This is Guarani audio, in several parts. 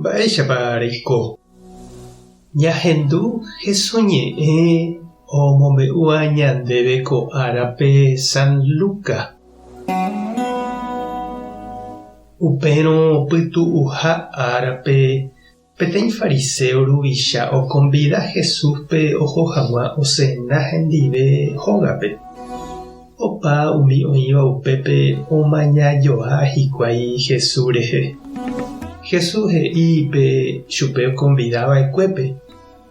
Mba'éichapa reiko? Ñahendu Hesu ñe'ẽ omombe'úva ñandéve ko árape San Luca. Upérõ pytu'uha árape Peteĩ fariséo ruvicha okonvida Jesúspe oho hag̃ua osena hendive hógape. Opa umi oĩva upépe omañajoa hikuái Jesús rehe. Jesús he'i pe chupe okonvida va'ekuépe,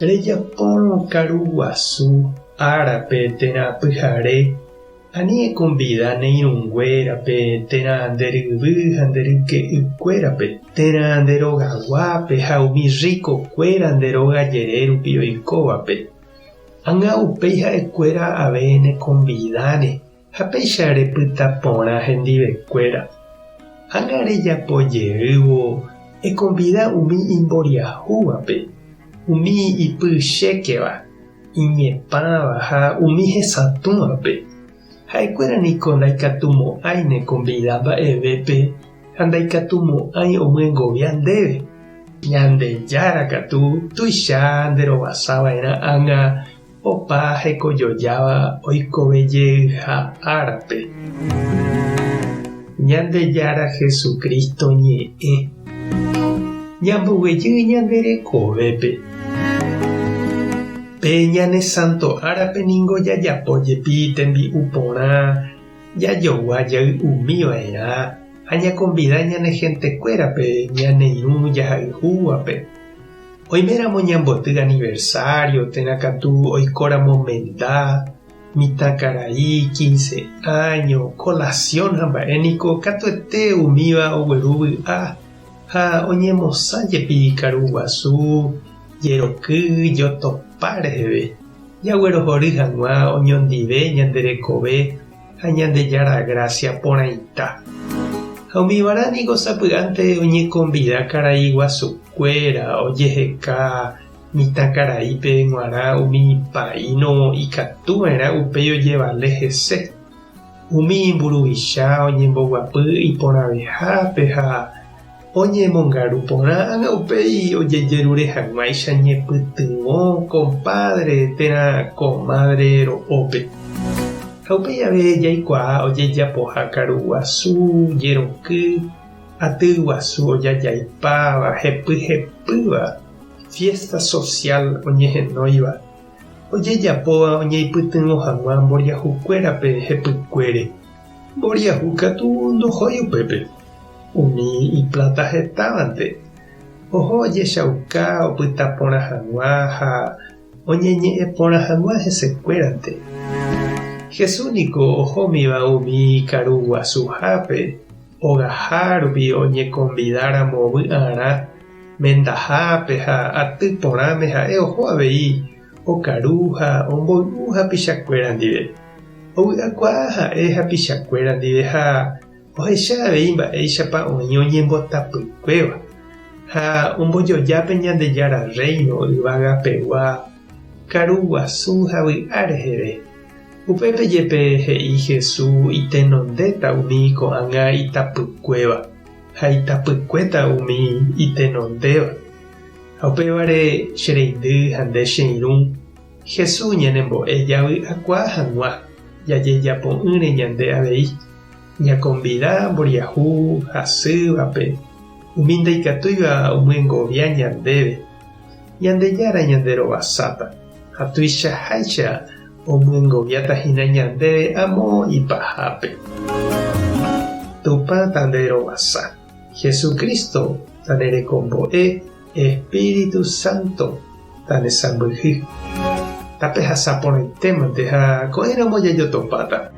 Rejapórõ karu guasu árape térã pyhare, Ani ekonvida ne irũnguérape térã nde ryvy ha nde ryke'ykuérape, térã nde rogaguápe ha umi rrikokuéra nde róga jere rupi oikóvape. Ág̃a upéi ha'ekuéra ave nekonvidáne ha péicha repyta porã hendivekuéra. Ág̃a rejapo jeývo ekonvida umi imboriahúvape, umi ipychékeva. Iñepãva ha umi hesatũvape. Ha'ekuéra niko ndaikatumo'ãi ne konvida mba'evépe ha ndaikatumo'ãi omyengovia ndéve. Ñandejára katu tuicha nderovasa va'erã ág̃a opa hekojojáva oikove jeyha árape. Ñandejára Jesucristo ñe'ẽ. Ñamboguejy ñande rekovépe. Pe ñane sánto árape ningo jajapo jepi tembi'u porã, jajogua jay'umi va'erã ha ñakonvida ñane hentekuérape ñane irũ jahayhúvape. Oiméramo ñamboty aniversário térã katu oikóramo menda, Mitãkarai, quince áño, colación ha mba'e niko katuete umíva ogueru vy'a ha oñemosã jepi karu guasu, jeroky, jotopa reheve, jaguerohory hag̃ua oñondive ñande rekove ha Ñandejára grásia porãita. Ha umivarã niko sapy'ánte oñekonvida karai guasukuéra ojeheka Mitãkaraípe g̃uarã umi paíno ikatuva'erã upéi ojevale hese. Umi mburuvicha oñemboguapy iporãvehápe ha oñemongaru porã ág̃a upéi ojejerure hag̃uáicha ñepytyvõ kompádre térã komádre ro'ópe. Ha upéi ave jaikuaa ojejapoha karuguasu, jeroky, aty guasu ojajaipáva, hepy hepýva. Fiesta social oñehenóiva, ojejapóva oñeipytyvõ hag̃ua mboriahukuérape hepykuére. Mboriahu katu ndohói upépe. Umi ipláta hetávante, oho ojechauka opyta porã hag̃ua ha oñeñe'ẽ porã hag̃ua hesekuérante. Jesús niko ohómiva umi karu guasuhápe ogaha rupi oñekonvidáramo vy'arã Mendahápe ha aty porãme ha'e oho avei okaru ha omboy'u hapichakuéra ndive. Ovy'akuaa ha'e hapichakuéra ndive ha ohecha avei mba'éichapa oĩ oñembotapykuéva ha ombojoja pe Ñandejára Rréino yvagapegua karu guasu ha vy'a reheve. Upépe jepe he'i Jesús itenondéta umi ko'ág̃a itapykuéva. Ha itapykuéta umi itenondéva. Ha upévare che reindy ha nde che irũ, Jesús ñanembo'e javy'akuaa hag̃ua jajejapo'ỹre ñande avei, ñakonvida mboriahu hasývape, umi ndaikatúiva omyengovia ñandéve. Ñandejára ñanderovasáta, ha tuichaháicha omyengoviáta hína ñandéve amo ipahápe. Tupã tanderovasa, Jesucristo tanerekombo'e, Espíritu Santo tanesãmbyhy. Tapehasa porãitémante ha ko'ẽramo jajotopáta.